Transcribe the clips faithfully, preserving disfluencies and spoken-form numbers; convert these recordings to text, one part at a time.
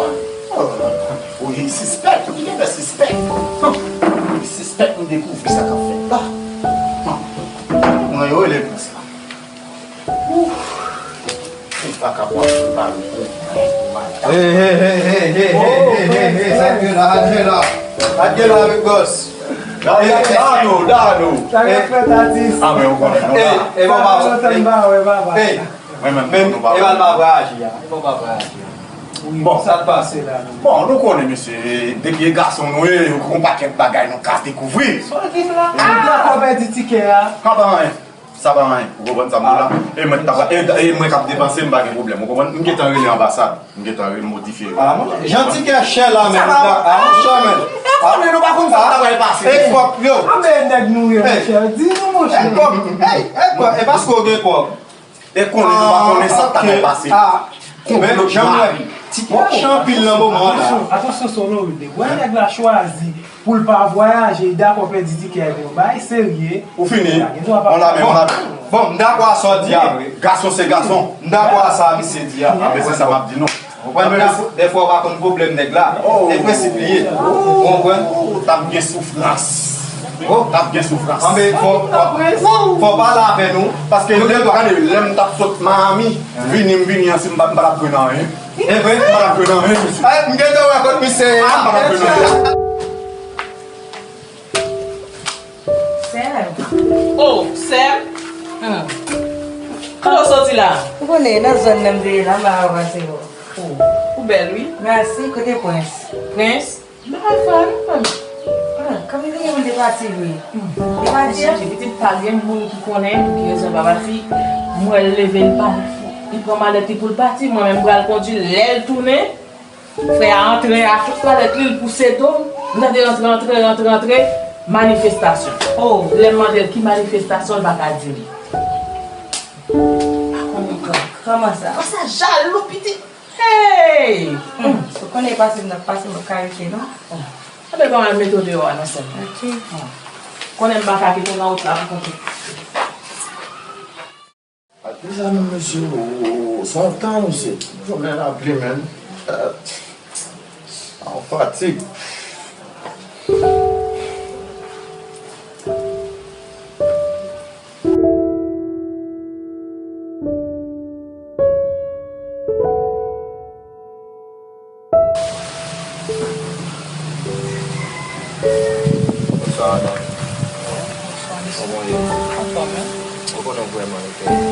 pale. Oh, oh, oh, li sispèk, li genlè sispèk. Li sispèk, nou dekouvri sa k ap fèt la. Mwen yo rele plis la. Ouf. Ou pa ka pran pou pale pou mwen. Hey, hey, hey, hey, hey, hey, hey, hey, hey, sa k gen la, sa k gen la? Sa k gen la avèk bòs? Dano, Dano. Sa k ap fèt, atis? Ah, men ou konnen nou la. Hey, hey, bon, papa. Sa lontan m pa wè, papa. Hey. Mwen menm, men, nou pa e pa, pa vwayaje a. E pa vwayaje a. Wi, bon, sa k pase la, non? Bon, nou konnen, mesye, depi e gason nou ye, yon pakèt bagay nou ka dekouvri. Sa w di m la? Ah! Dakò, pèdi tikè a. Sa pa anyen. Sa pa anyen. Ou konprann sa m di la? E mwen k t ap, e, e mwen k ap depanse, m pa gen pwoblèm. Ou konprann? M gentan rele anbasad. M gentan remodifye. Ah, jan tikè chè la, men. Ah, chè, men. E konnen nou pa konn sa k ta pral pase. E kòb yo. Anben nèg nou ye, monchè. Di nou, monchè. E kòb. Ey, e kòb. E paske w gen kòb. E konnen nou pa konnen sa k ta pral pase. Ah, ok. Ah. Men jan m wè, tikè chè anpil nan moman an la. Atansyon, atansyon, Solo Ride. Wè nèg la chwazi pou l pa vwayaje, li dakò pèdi tikè a epi yon bagay serye. Ou fini? On la menm, on la menm. Bon, m dakò a sa w di a vre. Gason se gason. M dakò a sa misye di a. Ah, men se sa m ap di nou. Ou konprann? Dèfwa w pa konn pwoblèm nèg la. Oh. Se prensip li ye. Ou konprann? T ap gen soufrans. Oh. T ap gen soufrans. Anben, fò, fò, fò w pale avè nou. Paske lè, lè m t ap sot Miami, vini, m vini an, si m pa, m pa t ap jwenn anyen. E vre? M pa t ap jwenn anyen, mesye. Ey, m gentan wè kot misye ye. Ah, m pa t ap jwenn anyen. Sè m. Oh, sè m. Hmm. Kote w soti la? Ou konnen, nan zòn nan m te ye la, m pa ka pase yo. Oh, ou bèl, wi. Mèsi, kote Prens? Prens? M pa ka fè anyen, fanmi. Ah, kòm li genyen pou l te pati, wi. Hmm. Li pati, an? Pitit pa gen moun ki konnen pou ki rezon l pa pati. M wè l leve, l pa, li pran malèt li pou l pati. Mwen menm, m pral kondui. Lè l tounen, frè a antre a tout malèt li, l pouse do. M tande rantre, rantre, rantre, rantre. Manifestasyon. Oh, lè m mande l ki manifestasyon, l pa ka di m. Pa konnen kòman sa. Kòm sa jalou, pitit. Hey! Hmm. Ou konnen pase m nan pase m ap karite, non? Anben, kòman mete w deyò a nan sèn nan? Ok. Hmm. Konnen m pa ka kite w nan wout la pou kont ou. Ak kisa menm, mesye? Ou, ou, ou, sa ap tan, mesye. Jounen lapli, menm. Ah, fatig. Bonswa, madanm. Bonswa, mesye. Kòman w ye? Anfòm, wi. Mwen konnen w vrèman enterese.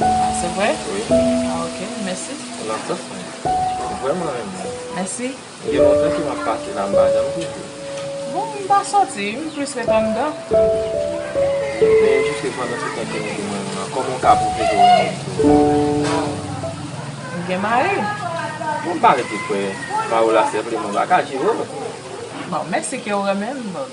Ah, se vre? Wi. Ah, ok, mèsi. Ou nan sans mwen. Ou vrèman renmen m. Mèsi. Gen lontan ke m ap pase la, m pa janm twouve w. Bon, m pa soti, m plis ret anndan. Men jiske pandan se tan ke nou te mwen menm nan, kòman w ka pwouve ke w renmen m tou? M gen mari. Bon, m pa rete kwè mari w la senpleman w pa ka jere w. Bon, mèsi ke w renmen m, bon,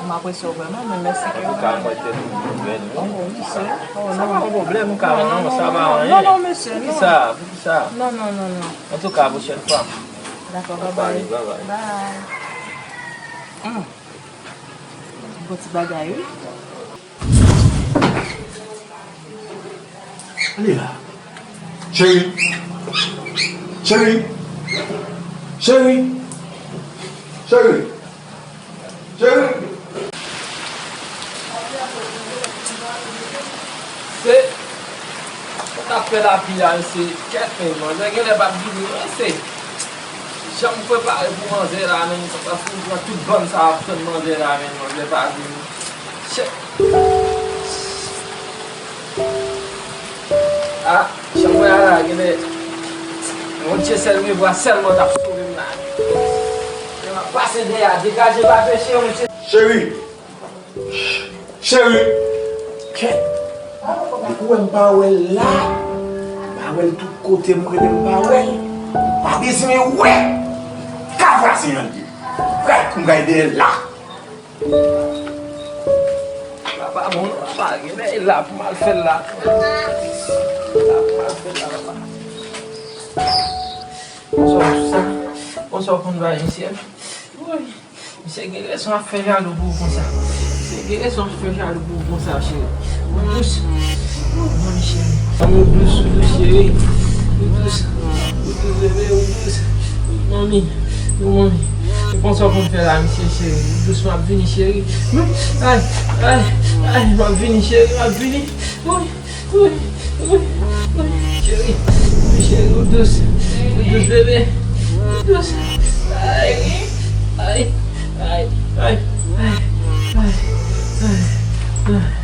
m apresye w vrèman, men mèsi ke w renmen m. Antouka, mwen tèt ou bèl, wi. Oh, mesye. Oh, non. Sa pa yon pwoblèm, ou ka renmen m, sa pa anyen. Non, non, mesye, non. Poukisa? Poukisa? Non, non, non, non. Antouka, pwochèn fwa. Dakò, babay. Bye. Bye. Hmm. Bon ti bagay, wi. Ale la. Cheri. Cheri. Cheri. Cheri. Cheri. Se, sa k ap fè lapli a, mesye, kèt men, manzè genlè p ap vini, mesye. Jan m prepare pou manzè la, menm, paske m pran tout bann sa ap tann manzè la, menm, manzè pa vini. Chè. Ah, jan m wè a la, genlè yon Dye sèl, men vwa sèlman t ap sove m la. Men m ap pase dèyè a, degaje pa peche, yon Dye. Cheri! Cheri! Kèt! Depi w wè m pa wè l la, m pa wè l tout kote m rele m pa wè l. M pa bezwen wè! Ka vwazen an ye! Rèk m gade la! La pa bon non, la pa gen men la pou m al fè l la. La pou m al fè l la, papa. Bonswa, bonswa. Bonswa, konn bay misye. Woy. Misye gen rezon ap fè jalou pou ou konsa. Misye gen rezon ap fè jalou pou ou konsa, cheri. Ou dous. Ou dous, cheri. Ou dous. Ou dous, bebe, ou dous. Manmi, manmi. Ou konn sa w konn fè la, misye, cheri. Ou dous, m ap vini, cheri. Ay, ay, ay, m ap vini, cheri, m ap vini. Woy. Wi, wi, wi, cheri, wi, cheri, ou dous, ou dous, bebe, ou dous. Ay, ay, ay, ay, ay, ay, ay.